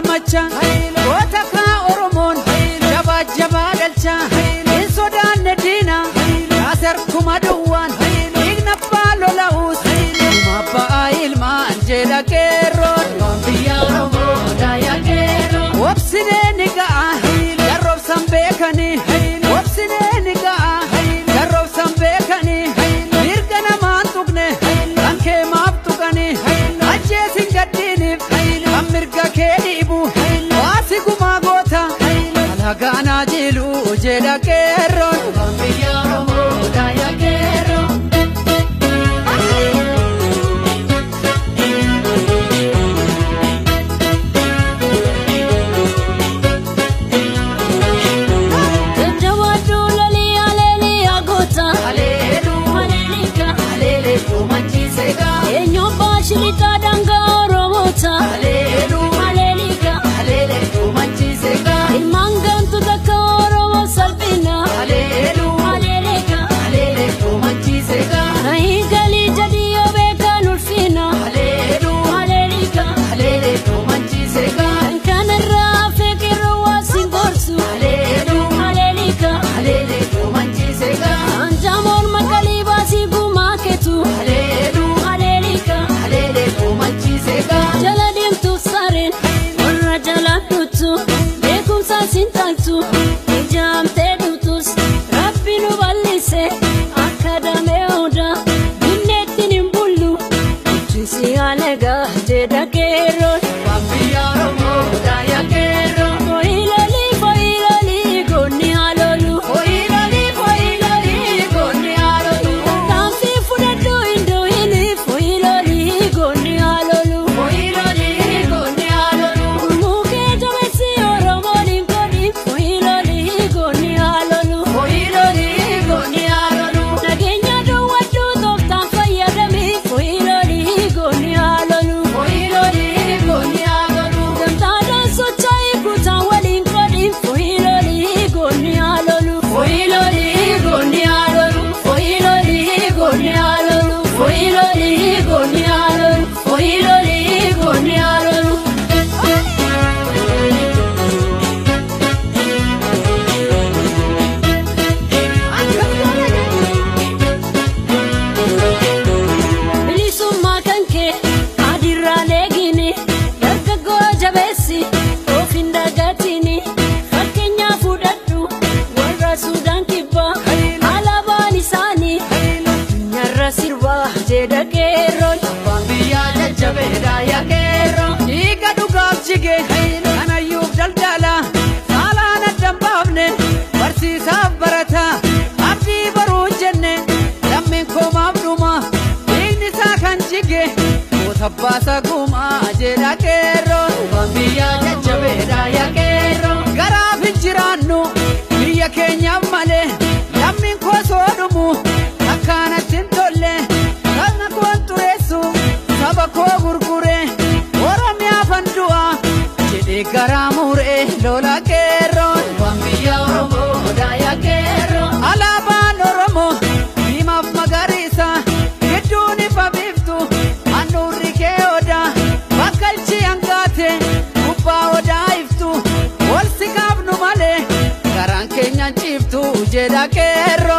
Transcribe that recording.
Goota kaa Oromoon jabaa jabaa galcha hin sodaanne diina kaasar kuma duwwaan dhiigna abbaa lola'uus dhuma abbaa ilmaan jedha qeerroon. Obsinee ni ga'a garroobsan beekanii obsinee ni ga'a garroobsan beekanii mirga namaan tuqne kan kee maaf tuqanii ajjeesin gaddiiniif kan mirga kee dhiibu. Waasi gumaa goota alagaan jilu jedha qeerroon. Dhiiga dhugaaf jige kanayyuuf daldala saalaan addan baafne barsiisaaf barata abdii baruu jenne lammiin koomaaf dhuma dhiigni isaa kan jige goota baasa gumaa jedha qeerroon. Garaaf hin jiraannu biyya keenyaaf malee lammiin koo soo dhumu akkanatti hin tolle sabna koon xureessu saba koo gurgure Oromiyaa fandu'a jedhee garaa muree lola qeerroon. Alaabaan Oromoo diimaaf magariisa gidduun ifa biiftu handhuurri kee odaa. Yaa qeerroo.